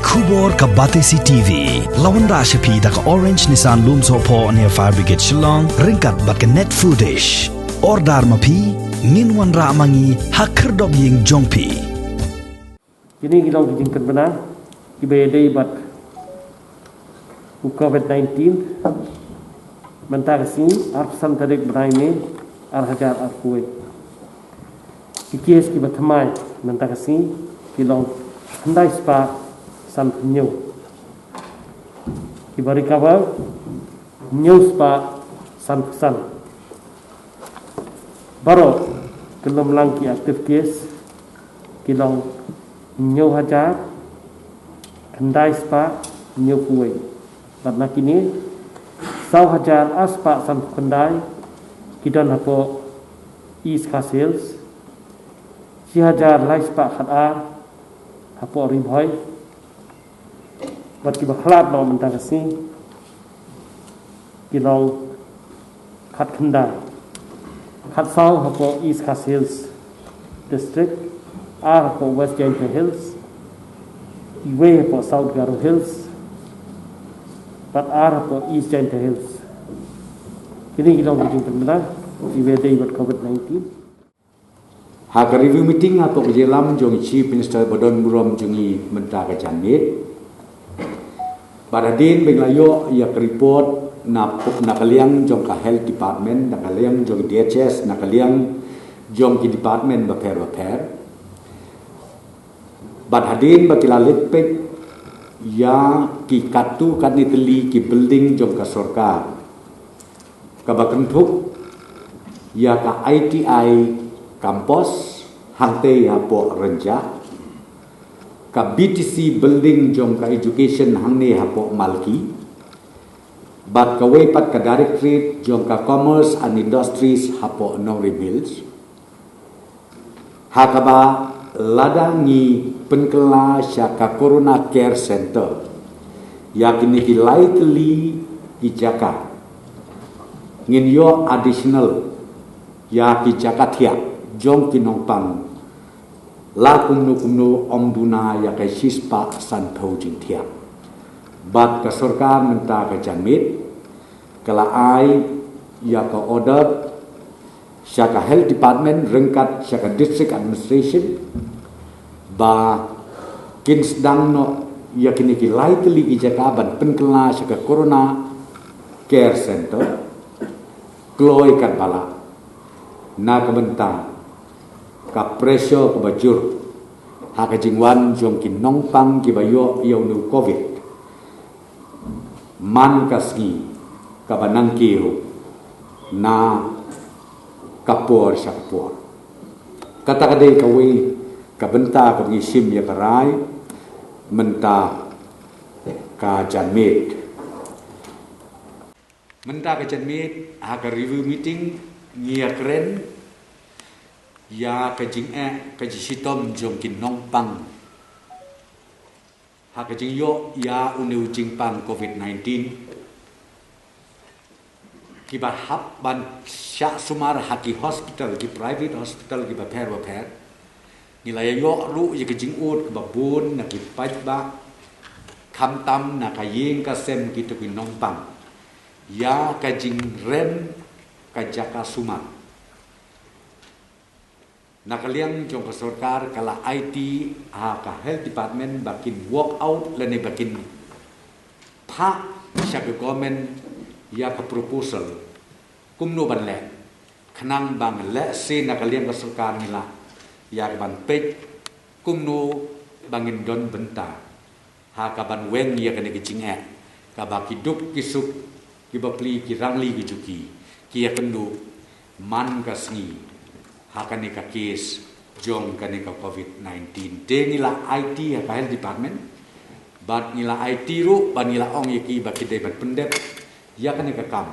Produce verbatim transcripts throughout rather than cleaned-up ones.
Khubor ka Batesi T V la wanrah sha phi da ka Orange Nissan Lumsohphoh near Fire Brigade Shillong ryngkat bad ka Net Foodish. Order ma phi, ngin wanrah ma ngi ha khyrdop ïing jong phi. Kine ki long ki jingpynbna kiba ïadei bad u COVID nineteen. Mynta ka sngi, arphew san tarik bnai May, ar hajar arphew wei. Ki kes kiba thymmai mynta ka sngi ki long khyndai spah sanphew hynñiew. Kiba recover hynñiew spah sanphew san. Baroh kyllum lang ki active case ki long hynñiew hajar khyndai spah hynñiewphew wei. Bad na kine, saw hajar ar spah sanphew khyndai ki don hapoh East Khasi Hills, shi hajar lai spah khatar hapoh Ri Bhoi, bad kiba khlad noh mynta ka sngi ki long khatkhyndai, khatsaw hapoh East Khasi Hills District, ar hapoh West Jaintia Hills, iwei hapoh South Garo Hills, bad ar hapoh East Jaintia Hills. Kine ki long ki jingpynbna kiba ïadei bad COVID nineteen. Ha ka review meeting hapoh ka jingïalam jong i Chief Minister ba don burom jong ngi mynta ka janmiet, bad hadien ba ngi la ïoh ïa ka report na, na ka liang jong ka Health Department, na ka liang jong D H S, na ka liang jong ki department bapher bapher, bad hadien ba ki la leit peit ïa ki katto katne tylli ki building jong ka sorkar kaba kynthup ïa ka I T I campus hangtei hapoh Rynjah, ka B T C building jong ka education hangne hapoh Malki, bad kawei pat ka directorate jong ka Commerce and Industries hapoh Nongrim Hills. Ha kaba lada ngi pynkylla sha ka Corona Care Center ïa kine ki lai tylli ki jaka, ngin ïoh additional ïa ki jaka thiah jong ki nongpang la kumno kumno ym duna ïa ka shispah sanphew jingthiah. Bad ka sorkar mynta ka janmiet ka la ai ïa ka order sha ka Health Department ryngkat sha ka District Administration ba kin sdang noh ïa kine ki lai tylli ki jaka ban pynkylla sha ka Corona Care Center kloi katba lah, na ka bynta ka pressure kaba jur ha ka jingwan jong ki nongpang kiba ïoh ïa une u COVID man ka sngi kaba nangkiew na ka por sha ka por. Kata ka dei kawei ka bynta kaba ngi shim ïa ka rai mynta ka janmiet. Mynta ka janmiet ha ka review meeting ngi ïakren ïa ka jingeh ka jingshitom jong ki nongpang ha ka jingïoh ïa une u jingpang COVID nineteen, kiba hap ban shah sumar ha ki hospital, ki private hospital kiba pher bapher. Ngi la ïoh ruh ïa ka jingud kaba bun na ki paidbah, khamtam na ka ïing ka sem kito ki nongpang, ïa ka jingrem ka jaka sumar. Na ka liang jong ka sorkar ka la aiti ha ka Health Department ba kin work out lane ba kin phah sha ka government ïa ka proposal kumno ban leh, khnang ba ngi leh se na ka liang ka sorkar ngi lah ïa ka ban peit kumno ba ngin don bynta ha ka ban weng ïa kane ka jingeh kaba ki duk ki suk, ki bapli ki rangli ki juki, ki ïakynduh man ka sngi ha kane ka case jong kane ka COVID nineteen. Te ngi la aiti ha ka Health Department bad ngi la aiti ruh bad ngi la ong ïa ki ba ki dei ban pyndep ïa kane ka kam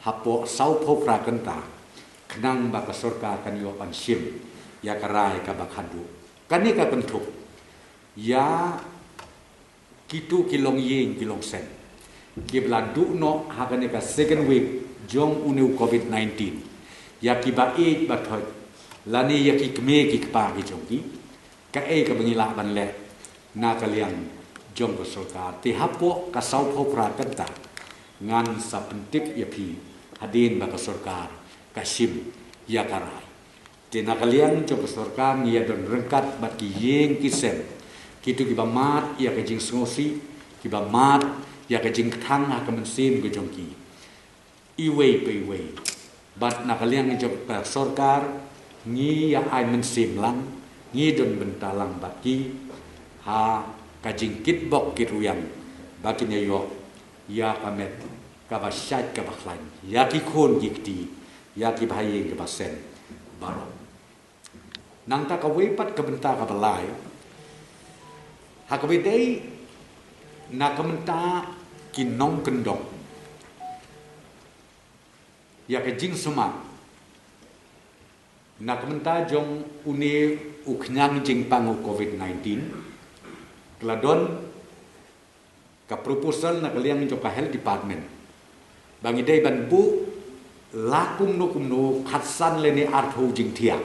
hapoh sawphew phra kynta, khnang ba ka sorkar kan ïoh ban shim ïa ka rai kaba khadduh. Kane ka kynthup ïa kito ki longïing ki longsem kiba la duh noh ha kane ka second wave jong une u COVID nineteen, ïa kiba ïeit ba thoit lane ïa ki kmie ki kpa ki jong ki. Kaei kaba ngi lah ban leh na ka liang jong ka sorkar. Te hapoh ka sawphew phra kynta ngan sa pyntip ïa phi hadien ba ka sorkar ka shim ïa ka rai. Te na ka liang jong ka sorkar ngi ïa don ryngkat bad ki ïing ki sem, kito kiba mad ïa ka jingsngewsih, kiba mad ïa ka jingkthang ha ka mynsiem ka jong ki iwei pa iwei. Bad na ka liang jong ka sorkar ngi ïa ai mynsiem lang, ngi don bynta lang bad ki ha ka jingkitbok kitrwiang ba kin ïa ïoh ïa ka met kaba shait kaba khlaiñ ïa ki khun ki kti, ïa kiba ha ïing kiba sem baroh. Nangta kawei pat ka bynta kaba lai, ha kaba ïadei na ka bynta ki nongkyndong ïa ka jingsumar na ka bynta jong une u khñiang jingpang u covid nineteen, ka la don ka proposal na ka liang jong ka health department ba ngi dei ban buh la kumno kumno khatsan lane arphew jingthiah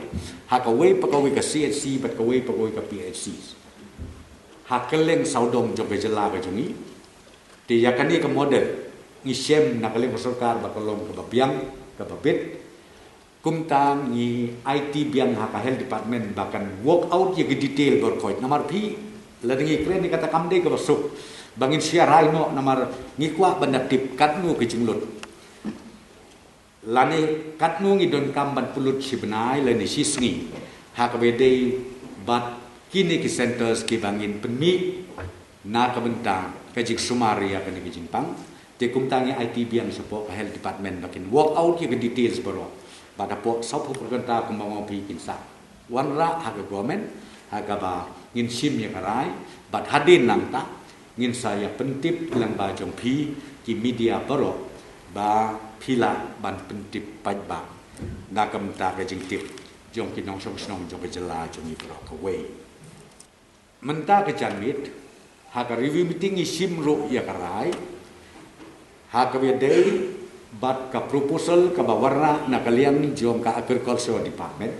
ha kawei pa kawei ka C H C bad kawei pa kawei ka P H C ha kylleng sawdong jong ka jylla ka jong ngi. Te ïa kane ka model ngi shem na ka liang ka sorkar ba ka long kaba biang, kaba bit. Kumta ngi aiti biang ha ka health department ba kan work out ïa ki detail baroh khoit. Namar phi, lada ngi kren ïa kata kam dei kaba suk ba ngin share rai noh, namar ngi kwah ban da tip katno ka jinglut lane katno ngi donkam ban pynlut shi bnai lane shi sngi ha kaba ïadei bad kine ki centers kiba ngin pynmih na ka bynta ka jingsumar ïa kane ka jingpang. Te kumta ngi aiti biang shapoh ka health department ba kin work out ïa ka details baroh. Bad hapoh sawphew phra kynta kumba nga ong phi kin sa wanrah ha ka government ha kaba ngin shim ïa ka rai. Bad hadien nangta ngin sa ïa pyntip lyngba jong phi ki media baroh ba phi lah ban pyntip paidbah na ka bynta ka jingtip jong ki nongshong shnong jong ka jylla jong ngi baroh kawei. Mynta ka janmiet ha ka review meeting ngi shim ruh ïa ka rai ha kaba ïadei bad ka proposal kaba wanrah na ka liang jong ka agriculture department.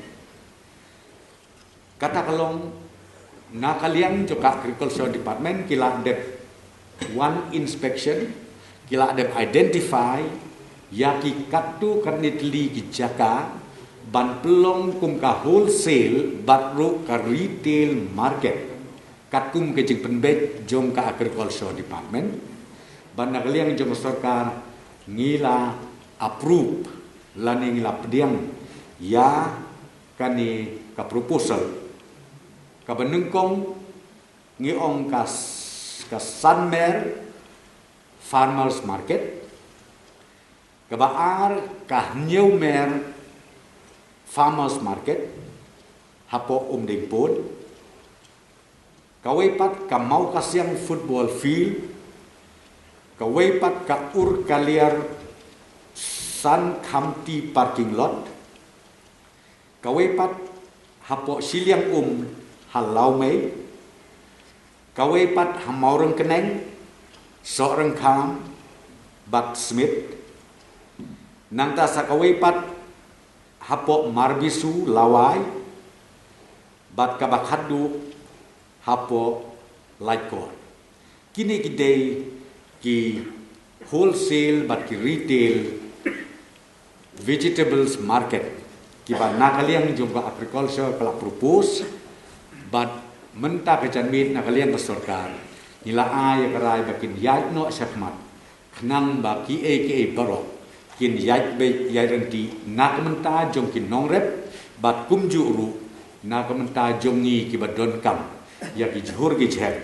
Kata ka long, na ka liang jong ka agriculture department ki la dep wan inspection, ki la dep identify ïa ki katto katne tylli ki jaka ban pynlong kum ka wholesale bad ruh ka retail market katkum ka jingpynbeit jong ka agriculture department. Bad na ka liang jong ka sorkar ngi la approve lane ngi la pdiang ïa kane ka proposal. Kaba nyngkong ngi ong ka, ka Sanmer Farmers Market, kaba ar ka Hynñiewmer Farmers Market hapoh Umdingpur, kawei pat ka Mawkasiang football field, kawei pat ka Urkaliar San Khamti parking lot, kawei pat hapoh Shiliang Um ha Lawmei, kawei pat ha Mawryngkneng, Sohryngkham bad Smit, nangta sa kawei pat hapoh Marbisu Lawai, bad kaba khatduh hapoh Laitkor. Kine ki dei ki wholesale bad ki retail vegetables market kiba na ka liang jong ka agriculture ka la propose. Bad mynta ka janmiet na ka liang ka sorkar ngi la ai ïa ka rai ba kin ïaid noh shakhmat khnang ba kiei kiei baroh kin ïaid beit ïaid ryntih na ka bynta jong ki nongrep bad kumjuh ruh na ka bynta jong ngi kiba donkam ïa ki jhur ki jhep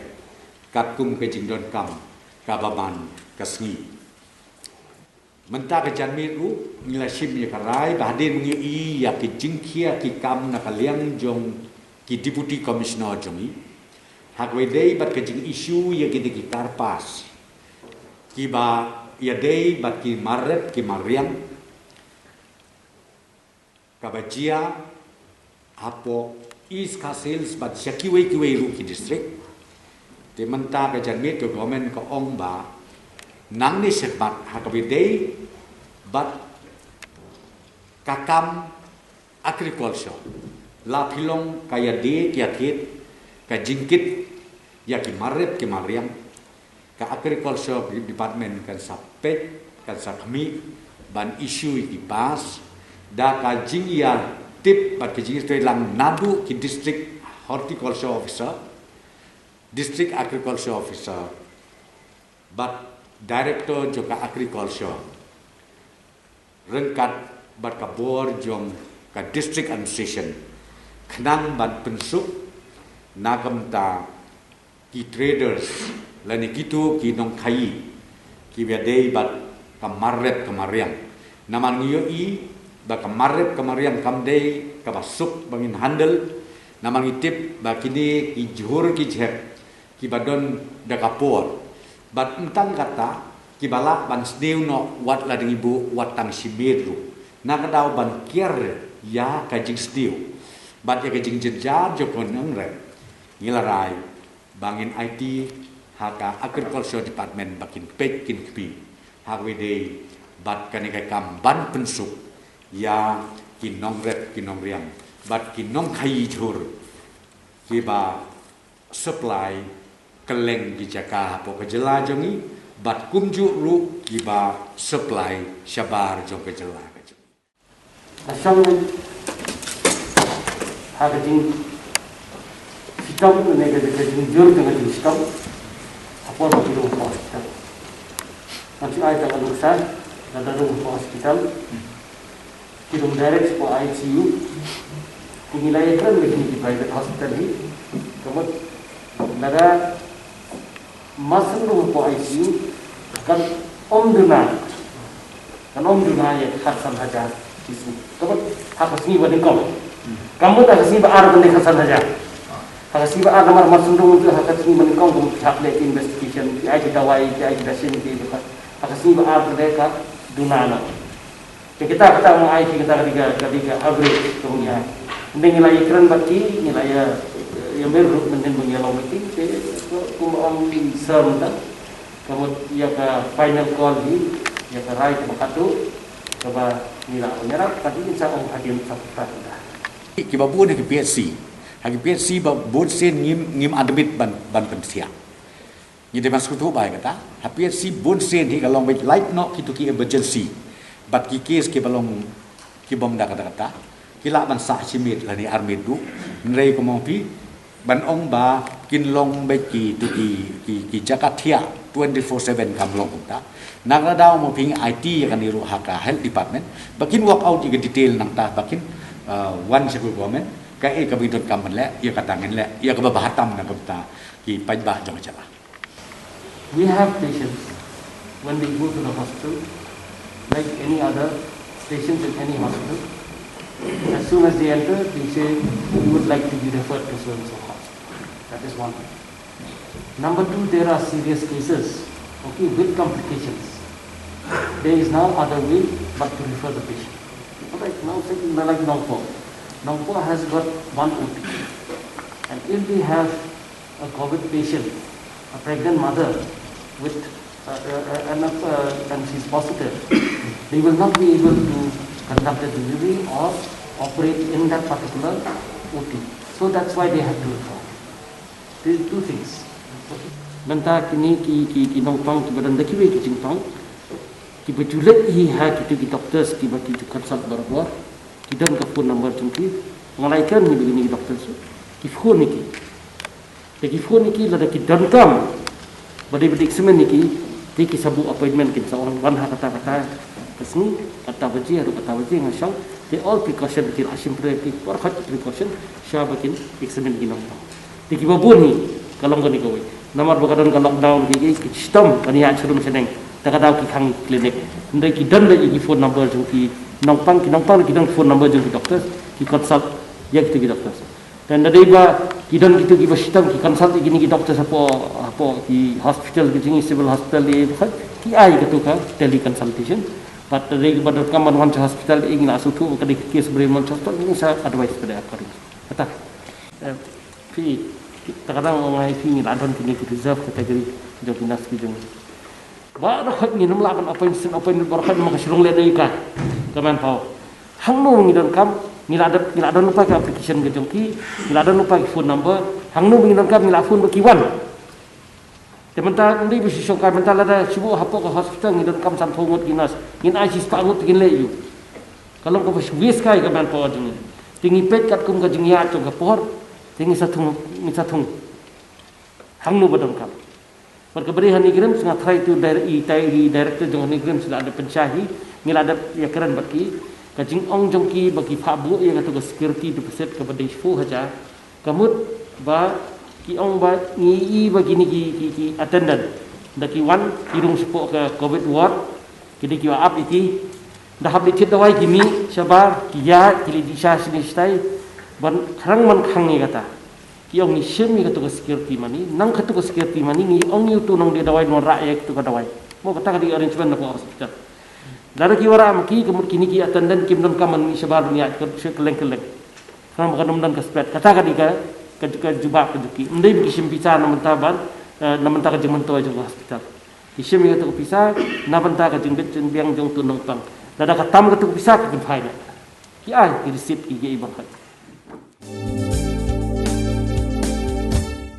katkum ka jingdonkam kaba man ka sngi. Mynta ka janmiet ruh ngi la shim ïa ka rai ba hadien ngi ïohi ïa ki jingkhia ki kam na ka liang jong ki deputy commissioner jong ngi ha kaba ïadei bad ka jingissue ïa kine ki car pass kiba ïadei bad ki marrep ki mariang kaba jia hapoh East Khasi Hills bad sha kiwei kiwei ruh ki district. Te mynta ka janmiet ka government ka ong ba nangne shakhmat ha kaba ïadei bad ka kam agriculture, la pynlong ka ïadei ka ïathied ka jingkit Ïa ki marrep ki mariang, ka Agriculture Department kan sa peit, kan sa khmih ban issue ïa ki pass da ka jingïatip bad ka jingïatreilang naduh ki District Horticulture Officer, District Agriculture Officer bad Director jong ka Agriculture ryngkat bad ka bor jong ka District Administration, khnang ban pynsuk na ka bynta ki traders lane kito ki nongkhaii kiba dei bad ka marrep ka mariang. Namar ngi ïohi ba ka marrep ka mariang kam dei kaba suk ba ngin handle, namar ngi tip ba kine ki jhur ki jhep kiba don da ka por. Bad tang kata kiba lah ban sniew noh wat la dang ibu wat tang shi miet ruh, na ka daw ban kiar ïa ka jingsniew bad ïa ka jingjynjar jong ka nongrep. Ngi la rai ba ngin aiti ha ka Agriculture Department ba kin peit kin kpi ha kaba dei bad kane ka kam ban pynsuk ïa ki nongrep ki nongriang bad ki nongkhaii jhur kiba supply kylleng ki jaka hapoh ka jylla jong ngi bad kumjuh ruh kiba supply shabar jong ka jylla ka jong ngi. Nga shong ha ka jingshitom ne ka jingjur ka jingshitom hapoh ka jong ka hospital. Nga shu ai tang ka nuksa na ka jong ka hospital. Ki long direct sha ka I C U. Ki ngi la ïakren bad ki private hospital hi. Ka mut lada mar shu long sha ka I C U kan ym duna, kan ym duna ïa ka khatsan hajar ki sngi. Ka mut ha ka sngi ba nyngkong. Ka mut ha ka sngi ba ar kan dei khatsan hajar. Ha ka sngi ba ar namar mar shu long ha ka sngi ba nyngkong ka mut ki hap leh investigation, ki ai ki dawai, ki ai ki dashin, ki ai ki, ha ka sngi ba ar kan dei ka duna noh. Te kita, kita mo ai kita, kita, kita, kita average tu ya. Ngi la ïakren bad ki, ngi la ïa, ïa mer ruh mynta ba ngi la meeting, te kumba ong ki sir mynta. Ka mut ïa ka final call hi, ïa ka rai kaba katto, kaba ngi la ïarap, ka dei sa ong hadien sa pyrta. Kiba bun ha ki P H C, ha ki P H C ba bun sien ngim, ngim admit ban, ban pynthiah. Ngi dei ban sngewthuh ba ïa kata ha P H C bun sien hi ka long beit lait noh kito ki emergency bad ki case kiba long ki bym da kata kata ki lah ban sah shi miet lane ar miet ruh. Hynrei kumno phi ban ong ba kin long beit kito ki, ki, ki jaka thiah twenty four seven kam long kumta. Na ka daw mo phi ngi aiti ïa kane ruh ha ka health department ba kin work out ïa ka detail nangta ba kin, uh, wan sha ka government kaei kaba ngi donkam ban leh, ïa kata ngin leh, ïa kaba bha tam na ka bynta ki paidbah jong ka jylla. We have patients, when they go to the hospital, like any other patients in any hospital, as soon as they enter, they say, "We would like to be referred to so and so hospital." That is one. Number two, there are serious cases, okay, with complications. There is no other way but to refer the patient. All right, now say, like Nongpoh. Nongpoh has got one O T. And if they have a COVID patient, a pregnant mother with, uh, uh, uh, and, uh, and she's positive, they will not be able to conduct the delivery or operate in that particular O T. So that's why they have to refer. These two things. Mynta kine ki, ki, ki nongpang kiba don da kiwei ki jingpang kiba ju leit hi ha kito ki doctors kiba ki ju consult barabor, ki don ka phone number jong ki. Nga la ïakren hi bad kine ki doctors, ki phone ïa ki. Te ki phone ïa ki lada ki donkam ba dei ban examine ïa ki, te ki sa buh appointment, kin sa ong wan ha kata kata ka sngi, kata baje haduh kata baje nga shong. Te all precaution ki la shim pre-, ki baroh precaution shwa ba kin examine ki nongpang. Te kiba bun hi ka long kane kawei. Namar ba ka don ka lockdown, ki, ki, ki shitom ban ïaid sharum shaneng. Te ka daw ki khang clinic. Hynrei ki don da ki phone number jong ki nongpang, ki nongpang ki don phone number jong ki doctors, ki consult ïa kito ki doctors. Te lada dei ba ki don kito kiba shitom ki consult ïa kine ki doctors hapoh, hapoh ki hospital ki jong ngi, civil hospital, ki ai kato ka teleconsultation. Bad lada dei ba donkam ban wan sha hospital, ngi la sngewthuh ba ka dei ka case ba dei ban wan sha hospital, ngi sa advice ka dei according. Kata. Eh, phi, kata ka dang ong ai phi ngi la don kine ki reserve category jong ki nurse ki jong ngi. Baroh khoit ngin ym lah ban appoint, sien appoint baroh khoit namar ka shu long lehnoh ïa ka, ka manpower. Hangno ngi donkam, ngi la don, ngi la don lypa ka application ka jong ki, ngi la don lypa ki phone number, hangno ngi donkam ngi la phone bad ki wan. Te mynta ym dei ba shu shongkai, mynta lada shu buh hapoh ka hospital ngi donkam sanphew ngut ki nurse, ngin ai shispah ngut te kin leh aiu? Ka long kaba shu waste kai ka manpower jong ngi. Te ngi peit katkum ka jingïaid jong ka por, te ngi sa thung, ngi sa thung hangno ba donkam. Bad kaba dei ha NEIGRIHMS nga tharai tu dir-, i tai i director jong NEIGRIHMS la dep pynshai hi, ngi la dep ïakren bad ki, ka jingong jong ki ba ki phah buh ïa katu ka security deposit kaba dei shiphew hajar. Ka mut ba ki ong ba ngi i ba kine ki, ki, ki attendant da ki wan ki rung shapoh ka covid ward, ki dei ki wa ap ïa ki, da hap leit thied dawai ki mih shabar, ki ïaid, ki leit dih sha shane shatai, ban khrang ban khang ïa kata. Ki ong ngi shim ïa katu ka security money, nang katu ka security money ngi ong ïa utu nongdie dawai un wanrah ïa katu ka dawai. Mo, kata ka dei arrangement na ka hospital. Lada ki wanrah ma ki, ka mut kine ki attendant kim donkam ban mih shabar ban ïaid kylleng kylleng. Khnang ba kan ym don ka splet. Kata ka dei ka, ka, ka jubab ka jong ki. Ym dei ba ki shim pisa na bynta ban, eh, na bynta ka jingmyntoi jong ka hospital. Ki shim ïa katu ka pisa na bynta ka jingbit jingbiang jong utu u nongpang. Lada ka tam katu ka pisa ki pynphai noh. Ki ai ki receipt ki, ki ai bang hoi.